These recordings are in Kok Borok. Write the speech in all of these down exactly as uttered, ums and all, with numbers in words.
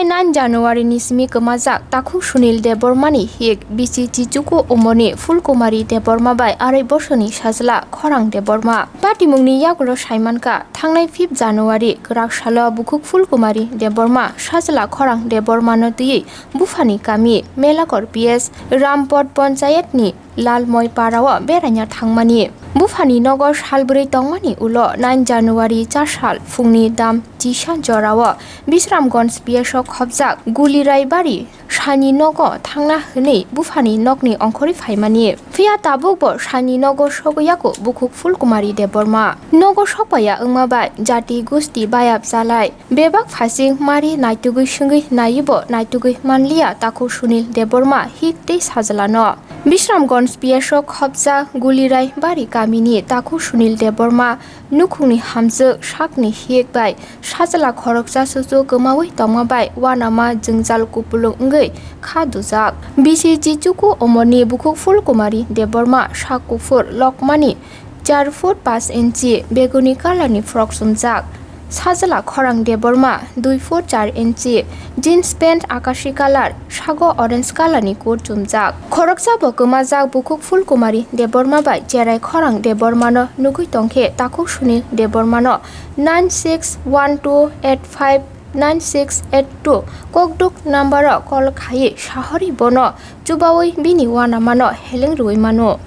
Nine January ni simi kwmajak Takhuk Sunil Debbarma ni hik bisi Chichuku umorni Phulkumari Debbarma bai arai bosorni sajla Khorang Debbarma. Patimungni yagulo saimankha, thangnai fifth January kwrak salo bukhuk Phulkumari Debbarma sajla Khorang Debbarma no twiwi buphani kami Melakor P S Rampot Panchayat ni Lalmoi Parao beraina thangmani. Buphani nogo salbrwi tongmani ulo nine January chasal phungni dam chisa jorao Bisramganj P S o khopjak Gulirai Bari Saini nogo thangna hwnwi buphani nokni ongkhorwi phaimani. Phiya tabukbo Saini nogo sogwi yago bukhuk Phulkumari Debbarma. Nogo sokpaiya wngma bai jati gusti bayap chalai bebak phasing mari naitugwi swngwi naiwibo naitugwi manliya Takhuk Sunil Debbarma hik tei sajlano. Bisramganj P S o khopjak Gulirai Bari kamini Takhuk Sunil Debbarma nukhungni hamjwk sakni hik bai sajla khoroksa susu kwmawi tongma bai uanama jwngjal kupulung wngwi kha dujak. Bisi Chichuku umorni bukhuk Phulkumari Debbarma sak kuphur lokmani char foot paanch inchi beguni colour ni frock chumjak. Sajla Khorang Debbarma dui foot char inchi jeans pant akashi colour, sago orange colour ni coat chumjak. Khoroksa bo kwmajak bukhuk Phulkumari Debbarma bai cherai Khorang Debbarma no nugwi tongkhe Takhuk Sunil Debbarma no nine six one two eight five nine six eight two kokduk number o call khaiwi sahori bono chubawi bini uanama no heleng rwui mano.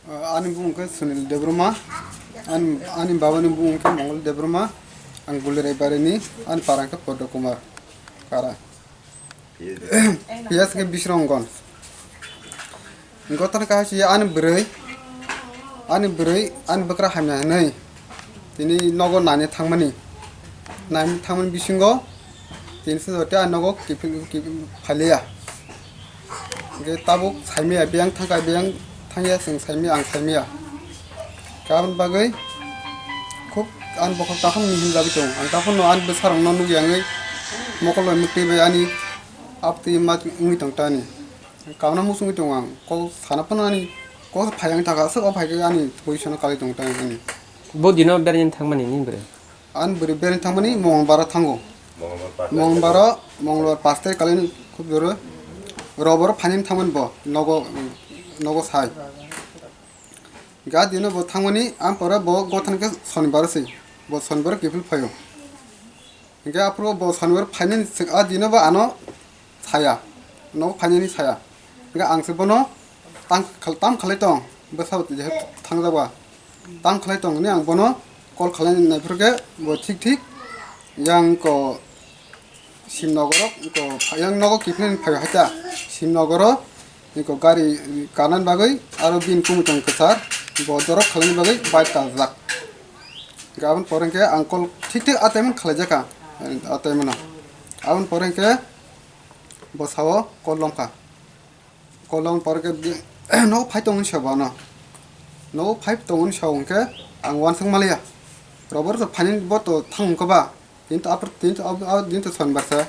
Ani bumung khe Sunil Debbarma, ani, ani babani bumung khe Mongol Debbarma, ang Gulirai Barini, ani para khe Poddo Kumar Kara. P S khe Bisramganj. Gotana kaisa ani bwrwi, ani bwrwi, ani bwkra hamya hinwi tini nogo naina thangmani, naina thangmani bisingo tini se joto ani nogo kiphil, kiphil phaliya. Hingke tabuk saimaya, biyang thangkha, biyang thangya, chwng saimaya, ang saimaya. Kaboni bagwi khub ani bokhok takhuk ni hinjagwi tongo. Ang takhukno ani bwsarokno nukya wngwi mokol bai mwktwi bai ani aptwi ma wngwi tong ta ani. Kabna muchungwi tongo ang. Kok sana phano ani kok phai ang thangkha, aswk o phaikhe ani position o kalai tongo ta ani. Bo dino berajani thangmani ni bwrwi? Ani bwrwi berajani thangmani Mongolbar o thango. Mongolbar o, Mongolbar pash tarikh kalini khub joro. Robor phainani thangmani bo, nogo, nogo sai. Ga dino bo thangmani, ang pore bo gothan khe Sonibar se. Bo Sonibar kiphil phaio. Hingke aphuru bo Sonibar phainani sik-, a dino bo ano saya. Nogo phainani saya. Hingke ang se bono tang khal-, tam khalai tong. Bwsao jehe thangjago. Tam khalai tong hwnwi ang bono call khalai naiphuru khe bo thik thik yang ko Simnogoro ko yang nogo kiphilni phaio haita Simnogoro ko gari kanan bagwi aro bini kumui tong kwchar bo dorok khalani bagwi bike kaljak. Aboni pore hwnkhe ang call thik thik a time khalaijakha a time no. Aboni pore hwnkhe bo sao call longkha. Kolong pore khe bi-, nogo phai tongmani sabo ano. Nogo phai tongmani sabo hwnkhe ang uansuk maliya. Robor to phainani bo to thang wngkha ba. Tini to apor, tini to abo, abo, tini to Sonibar sa.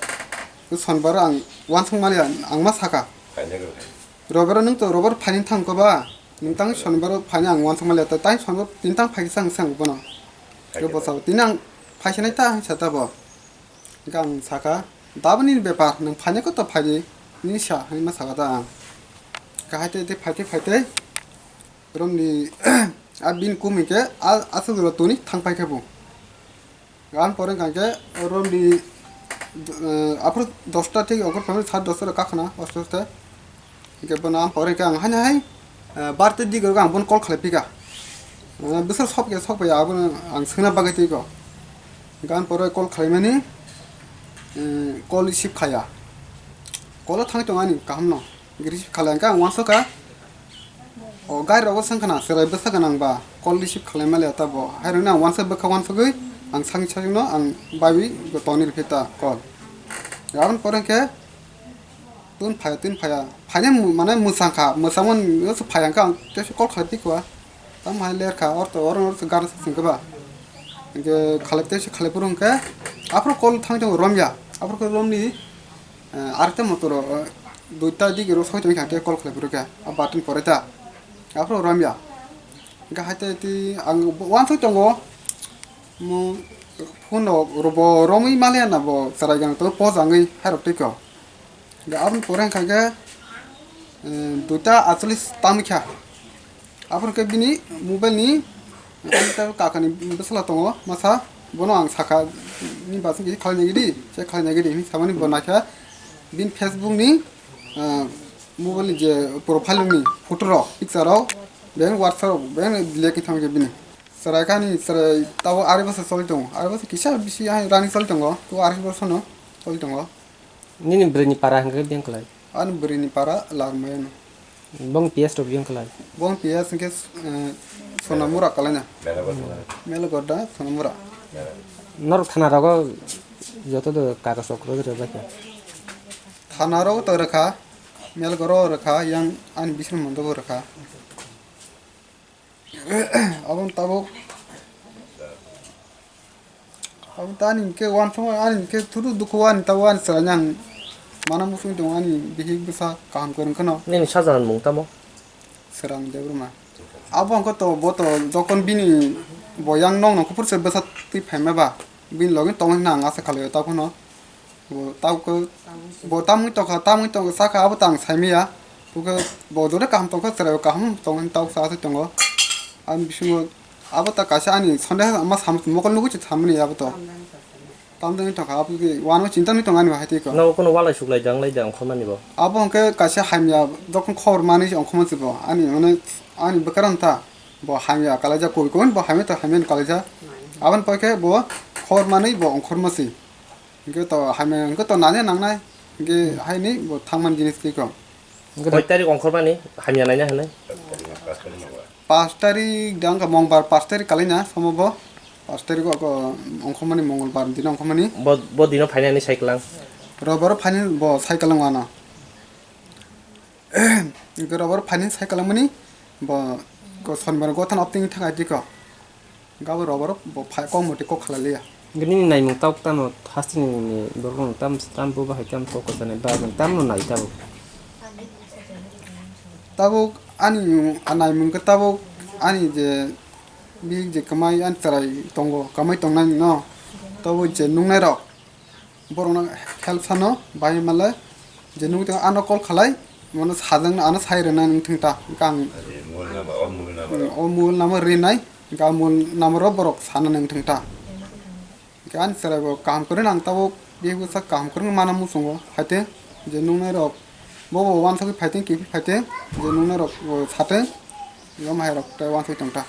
Tei Sonibar ang uansuk maliya, ang ma sakha. Robor nwng to robor phainani thang wngkha ba. Nwng tang Sonibar phainani ang uansuk maliya. Tei tang Sonibar tini tang phaikhe sang sang bono. Tei bo sabo tini ang phaisinai ta hinwi sa ta bo. Hingke ang sakha, "Daboni bepar, nwng phainai koto phaidi," hinwi sa, hinwi ma sakha da ang. Kahai tei tei phai tei phai tei, romni a bini kum hingke a, aswk jora toni thang pai khe bo. Aboni pore hingke romni, eh, aphuru dosta thik ongkhor phaimani, sat dosta rok kakhwna, osto osto. Hingke bono ang pore hingke ang haino hai, eh, bar tei digorok ang bono call khalai phika. Eh, bwswk sok ya, sok ya, abono ang swngna bagwi twi kho. Hingke ang pore call khalaimani, eh, call receive khaya. Call o thangwi tongo ani kaham no. Hingke receive khalai hingke ang uansukha. O gari rogo swngkhana, chwrai bwsa gwnang ba call receive khalai maliya ta bo. Hai rokno ang uansuk bwkha uansugwi ang sakni sakno ang baiwi tongni rw phita call. Aboni pore hingke Tun phaya, tun phaya. Phaina mu-, mane mwsang kha, mwsang man, phaya kha ang kesa call khalai tikwa. Tam hai ler kha, orto, oro, oro, gana sa singkha ba. Hingke khalai te se khalai phuru hingke, aphuru call thang tongo romya. Aphuru khe romni, eh, arta motor, eh, duita digi ro soi tong kha te call khalai phuru khe, a button pore ta. Aphuru romya. Hingke hai te ti ang uansuk tongo, mo Phone rok bo romwi maliya na bo chwrai gang to pojangwi hairok twi kho. Ga aboni pore hwnkha khe, eh, duita achulis tamwi kha. Aboni khe bini mobile ni, ani ta kakani bwsala tongo masa, bono ang sakha, "Ni basing kisi khalai nai gidi, che khalai nai gidi," hinwi samani bo naikha bini Facebook ni, eh, mobile ni je profile ni photo rok, picture rok, beng WhatsApp rok, beng delete khe thangkhe bini. Chwrai kani chwrai tabo ari bwswk choli tongo. Ari bwswk kisa bisi hai rani choli tongo. Tu ari bwswk no choli tongo. Nini bwrwi ni para hwnkhe biyang kwlai? Ani bwrwi ni para Larmayano. Bong P S rok biyang kwlai? Bong P S hwnkhe, eh, Sonamura kalaina. Melagoda Sonamura. Norok thana rogo joto do kagoz rok rwgwi rwbaikha? Thana rogo to rwkha, Melgoro rwkha, yang ani bising mondo bo rwkha. Aboni tabuk, aboni ta ani hwnkhe uansukma, ani hwnkhe thuru dukhu ani tabuk ani chwraino ang mana muchung tongo, ani bihik bwsa kaham kwrwng kheno. Nini sajani mung tamo? Srang Debbarma. Abo hwnkhe to bo to jokon bini bo yang nokno kuphur se bwsa twi phaima ba, bini logi tongwi hwnna ang asa khlaio, tamo phano. Bo tamo khe, bo tamwi tongkha, tamwi tongkha, sakha abo tang saimaya. Bo khe bo joto kaham tongkha, chwraio kaham tongwi tamo sa aswk tongo. Ani bisingo abo ta kaisa ani sonde ma sam mokol nugwi se samani abo to. Tamjani tongkha, abo khe uanw chinta ni tong ani bahai twi ko. Nogo kono walai suklai dang lai dang ongkhormani bo. Abo hwnkhe kaisa hamya jokon khobor manwi se ongkhorma se bo. Ani mane ani bwkrang ta bo hamya kalaijak koi koi bo hamya ta hamya ni kalaijak. Aboni pore khe bo khobor manwi bo ongkhorma se. Hwnkhe to hamya hwnkhe to nanya nangnai. Hwnkhe haini bo thangmani jinis twi ko. Hwnkhe to koi tarik ongkhormani hamya naina hwnwi? Pas tarik da wngkha Mongbar, pas tarik kalaina somo bo. Pas tarik o ko ongkhormani Mongolbar dino ongkhormani. Bo, bo dino phainani sai kwlang? Robar o phainani bo sai kwlang ano. Hwnkhe robar o phainani sai kwlangmani bo ko Sonibar gothan opting thang aiti ko. Gabo robar o bo phai kok moti kok khalai liya. Hwnkhe nini naimung tabuk tamo hasteni borok rok tam, tam bo bahai tam kok kwchani ba tam no nai tabuk. Tabuk ani naimung khe tabuk ani je bihik je kwmai ani chwrai tongo, kwmai tongnai no. Tabuk je nungnai rok borokno help sano bai male je nung tong ano call khalai mano sajang ano sai rwna nung thung ta kang. O mobile number rinai ga mobile number o borok sana nung thung ta. Ani chwrai bo kaham kwrwng ang tabuk bihik bwsa kaham kwrwng mana muchungo haiteng je nungnai rok bo bo wansugwi phaiteng kiphil phaiteng je nungnai rok bo sateng bo hai rok tei wansugwi tongta.